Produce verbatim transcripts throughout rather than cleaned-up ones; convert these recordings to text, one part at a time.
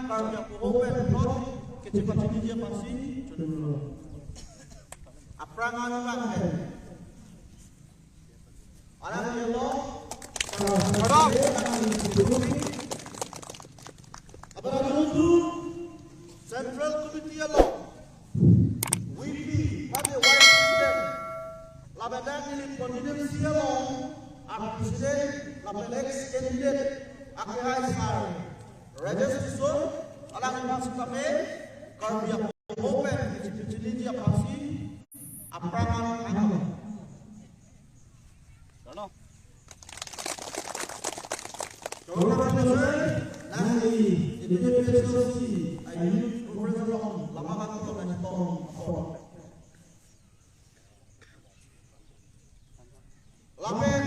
Karbi apoho pen plot kechipachiniji aphansi chonlo. Aphrang an rang pen. Alang yelo. Kadok. Aphrang an Central Committee along, V P, mate Vice President, lapen neli pon-i nemsi along, a President, lapen ex candidate, akehai sir Rajesh Tisso, alangli aphan sitame, Karbi apoho pen kechipachiniji aphansi, aphrang an hanglo. Karno? Choro choro, nangli, A P H L C, a youth conference along, lama kangtong nangtong apot. Lapen,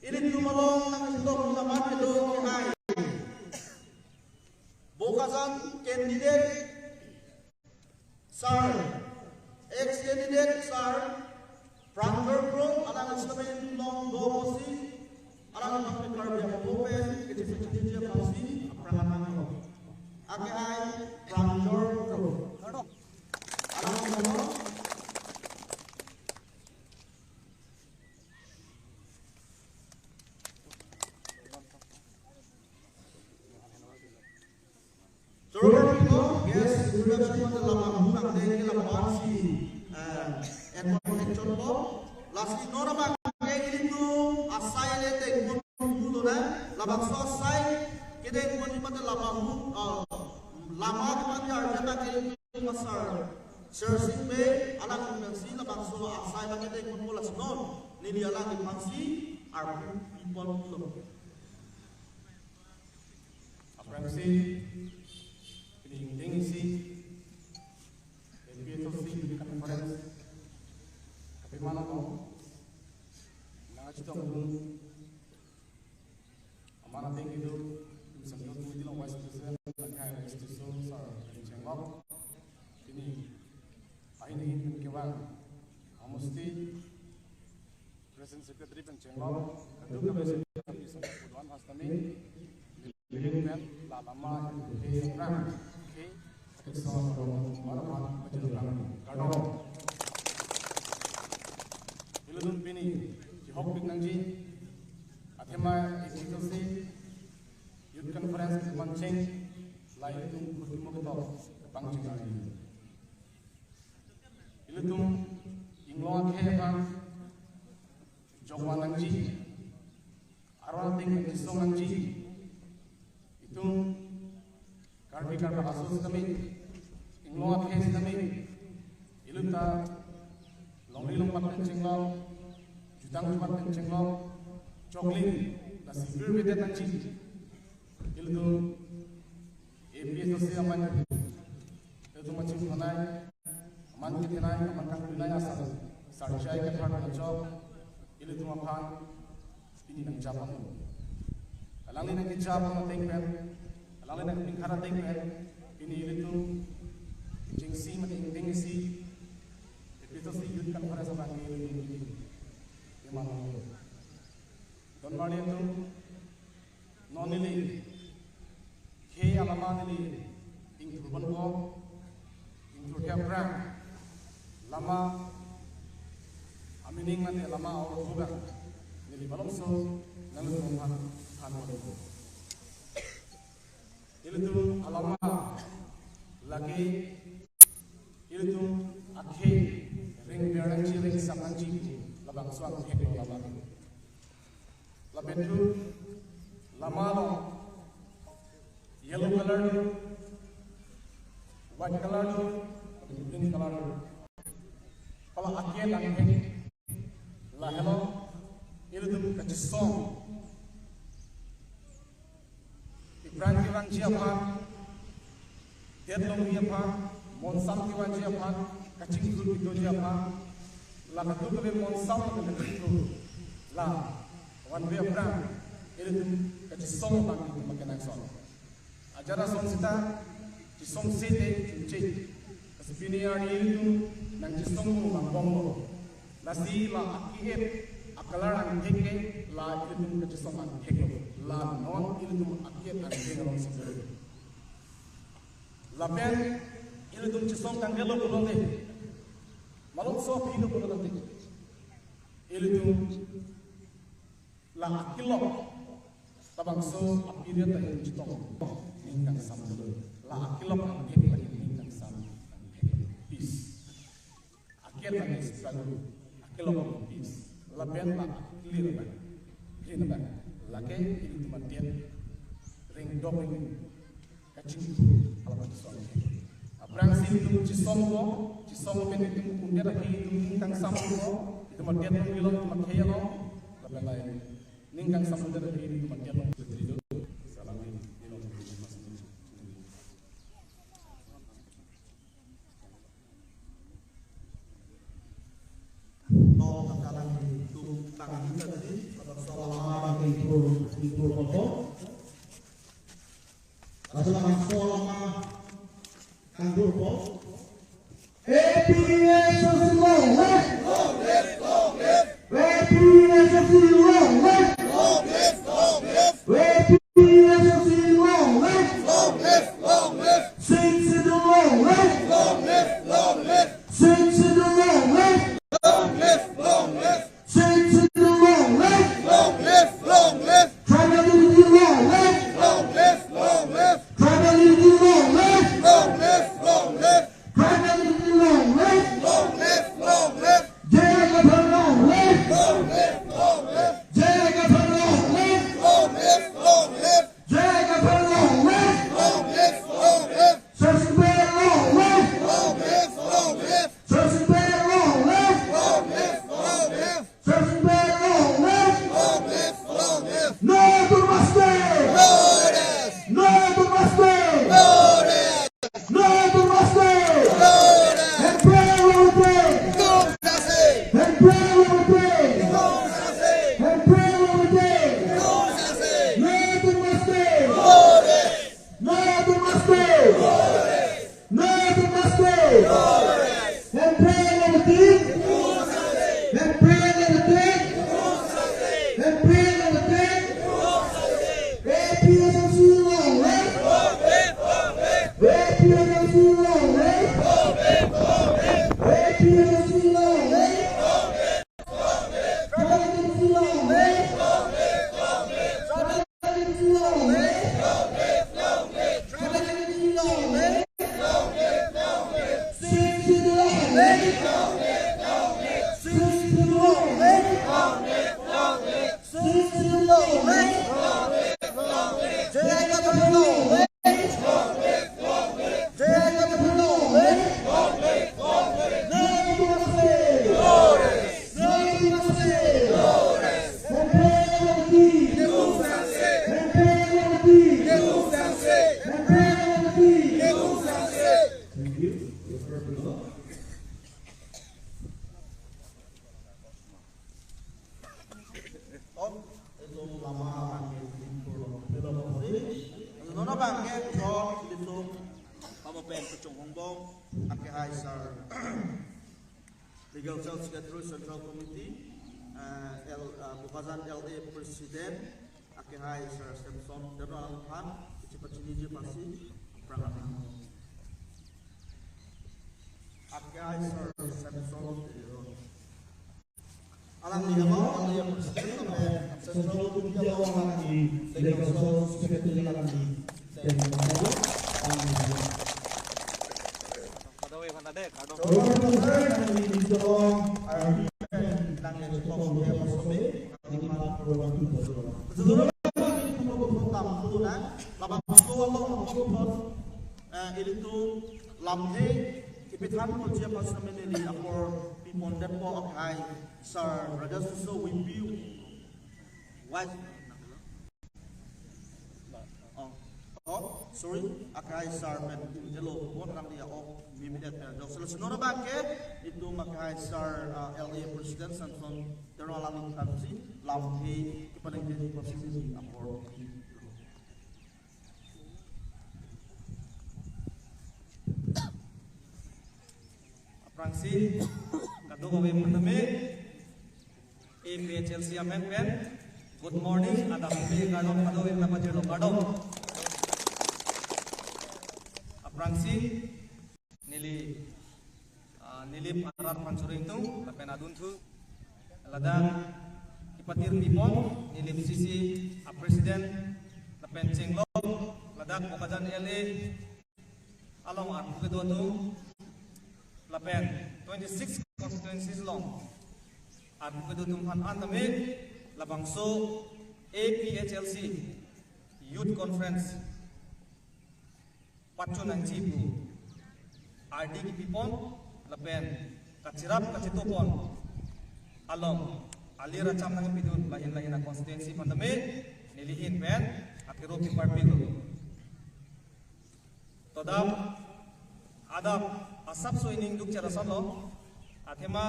ilitum along nangtong lama kedo kehai. Bokajan candidate, sir, ex candidate, sir, Pranjal Kro, alang Islamic Long Domosi, alang Islamic Karbi apoho pen, kechipachiniji aphansi, aphrang an hanglo. Akehai Pranjal Kro. Alang hanglo. Choro pilo, guest introduction mate lama hurang deng ke lama si, eh, entertainment chotlo. Lasi non abang ke ilitum asai le dengpon dulu na, labangso asai kedengponji mate lama hu, ah, lama teman ya arjana ke ilitum asar. Sir Singbe, alang pensi labangso asai abang ke dengponpo lasi non, neli alangliphansi arpu pipon pulo. Aphrangsi, pini ingdeng isi, A P H L C Youth Conference, Kohima along, nangchetong atum, aman ateng kedo, Central Committee along Vice President, akehai Rajesh Tisso, sir, Chenglok, pini, ahin ahin pen kevang, amusti, President Secretary pen Chenglok, kadokave si kami sangkut pudwan hastami, nelitum pen la lama ke rang ke, ke so rong, mana mana, macam rang, kardom. Ilitum pini, chihokpik nangji, athema A P H L C Youth Conference pangcheng, la ilitum kurti mo ketok pangcheng nangji. Ilitum inglong akhei aphan jokvan nangji, aron ateng nangchisong nangji. Itum Karbi Karbi aso sitame, inglong akhei sitame, ilitum ta longri longpat pen chenglok, jutang jumat pen chenglok, chokling, lasi birbedet nangji. Ilitum A P H L C aman, ilitum machim thanai, aman kethenai, aman kangthenai asal, sarchai kethar kachok, ilitum aphan, pini nangchapon. Alangli nangkechapon ateng pen, alangli nangpinkhar ateng pen, pini ilitum, jengsi mate ingdeng isi, A P H L C Youth Conference abang ke ilitum, ilitum, iman. Don marli atum, non neli, khei alama neli, ingthur ponpo, ingthur ke aphrang, lama, amining mate lama aur bukan, neli malomso, nangtum aphan, than ponpo. Ilitum alama, lake, ilitum akhei, ring ber nangji, ring sap nangji, labangso angthek lo lama. Lapen tu, lama lo, yellow color lo, white color lo, green color lo. Hala akhei angthek, lahelo, ilitum kachisong. Ipran kevangji aphan, det longri aphan, monsam kevangji aphan, kachingthur kedoji aphan, la kadokave monsam kachingthur, la vanve apran, ilitum kachisong abang ilitum makenangsot. Ajat ason sita, chisong sete, chingchik. Lasi pini arni ilitum nangchisong abang bom lo. Lasi la akhei a-color angthek ke la ilitum kachisong angthek lo. La non ilitum akhei angthek along si. Lapen ilitum chesong kangdelo pulote, malomso aphi lo pulote, ilitum la akelok labangso aphi ri ta ilitum chetong ning kangsam dolo. La akelok angthek lagi ning kangsam angthek. Peace. Aker lagi struggle, akelok peace. Lapen la clear ba, clear ba. Lake ilitum adiat ring dok ring kachingthur alam son. Aphrangsi ilitum chesong ko, chesong pen ilitum kundet aphi ilitum ning kangsam ko, ilitum adiat nong ilong ilitum akhei along, lapen lain ning kangsam kundet aphi ilitum adiat nong. Salam ini, ini nong. Nong tangkalang di tung tang di tadi, pada selama di tur, di tur motor. Pada selama selama tang tur po. A P H L C long live! A P H L C long live! A P H L C long live! Sixth Schedule long live! Sixth Schedule long live! Sixth Schedule long live! Tribal unity long live! Tribal unity long live! Tribal unity long live! J I Kathar long live! J I Kathar long live! J I Kathar long live! Session Bey long live! Session Bey long live! Session Bey long live! No to Master! No to Master! No to Master! Hemprek long live! Hemprek long live! Hemprek long live! No to Master! No to Master! No to Master! Hemprek long live! Hemprek long live! Hemprek long live! A P H L C long live! A P H L C long live! A P H L C long live! A P H L C long live! Thank you. Om, itu lama abang ke di pulo, pulo putri. Non abang ke pulo, itu pamo pen pechong hongbong, akehai sir. Legal Cell Secretary Central Committee, eh, L, eh, Bokajan L A President, akehai Sir Samson Teron alangphan, kachepachiniji apotsi, aphrang aphrang. Akehai Sir Samson Teron. Alangli amo, alangli amo President, lapen Central Committee amo alangli, Legal Cell Secretary alangli. Ilitum lamthe kepithan pon ji aphan semen neli apor pipondetpo akhai Sir Raja Tisso V P Vice. Oh, oh, sorry, akhai Sir pen kum jelo, bon rang dia ok, mimidet pen jok. Selalu senora bangke, ilitum akhai Sir, uh, L A President Samson Teron alangphan si, lamthe kepaling jadi posisi apor. Aphrangsi, kadokave pratame, A P H L C amen pen, good morning, adap pen, kardom, kadokave nangpajirlo, kardom. aphrangsi neli, ah, Nilip arat aphan choro ingtung, lapen adunthu ladak kepatir pipon Nilip C C a president, lapen chenglok ladak Bokajan L A along arpu kedo atum, lapen twenty-six constituencies along arpu kedo atum aphan an tame labangso A P H L C Youth Conference patchun nangji pu ardi kepipon lapen kachirap kachetopon along alir acham nangpidun lahin lahin a constituency aphan tame neli ahin pen akero keparpiklo. Todam adap asapso ining duk cherason lo, athema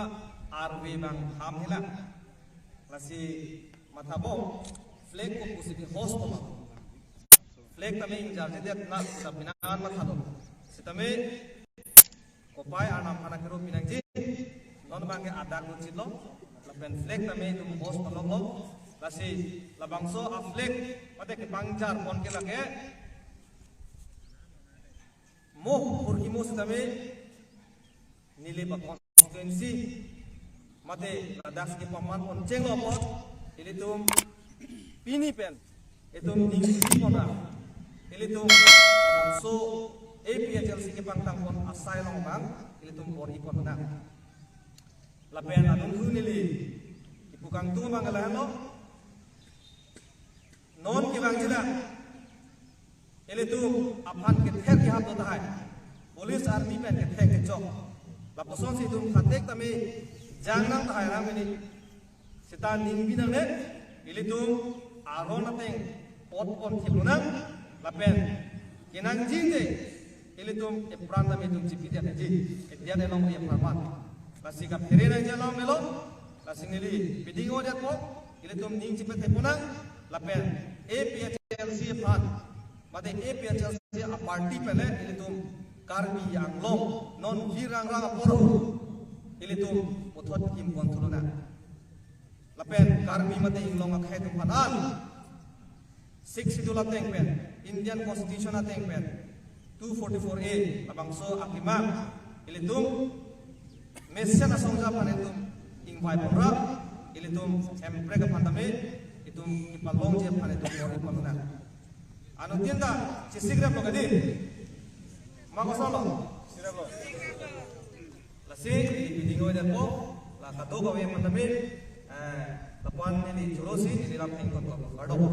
arve bang ham hela. Lasi mathabo flag ko pusi ke host ko ma. Flag tame ingjarjedet na sita pinangan mathalo. Sitame kopai arnam aphan akero pinangji, non bangke adak lo chitlo, lapen flag tame itum host malomlo, lasi labangso a flag mate kepangjar pon ke lake mo hurkimo sitame Nilip a constituency mate ladak si kepaman pon chenglo apot ilitum pini pen itum ning si pon ra, ilitum labangso A P H L C kepangtang pon asai along bang ilitum bor-i pon nang. Lapen adunthu neli kepu kangtung bang lahenlo, non kevangji la ilitum aphan kether kehap do tahai, police army pen kether kechok, lapusonsi itum khatek tame jang nang tahai rang ini. Seta ning binang ne, ilitum aron ateng pot pon thip lonang, lapen kenangji te ilitum epran tame itum chipidet ji, edia ne long di epran man. Lasi kaphere nangji along melo, lasi neli biding o diat po, ilitum ning chipet te ponang, lapen A P H L C aphan mate A P H L C a party pen le ilitum Karbi Anglong non virang rang apor ilitum puthot kim pon thu lonang. Lapen Karbi mate inglong akhei atum aphan an Sixth Schedule ateng pen, Indian Constitution ateng pen, two forty-four A labangso akemang ilitum mesen asongja aphan itum ingvai pon ra, ilitum Hemprek aphan tame itum kepalongji aphan itum bor-i pon nang. Anuttin ta chesikrep lo kadi? Ma koson lo? Lasi, neli biding o diat po, la kadokave aphan tame, eh, lapu-an neli chorosi, neli lam ingkoi ko, kardom.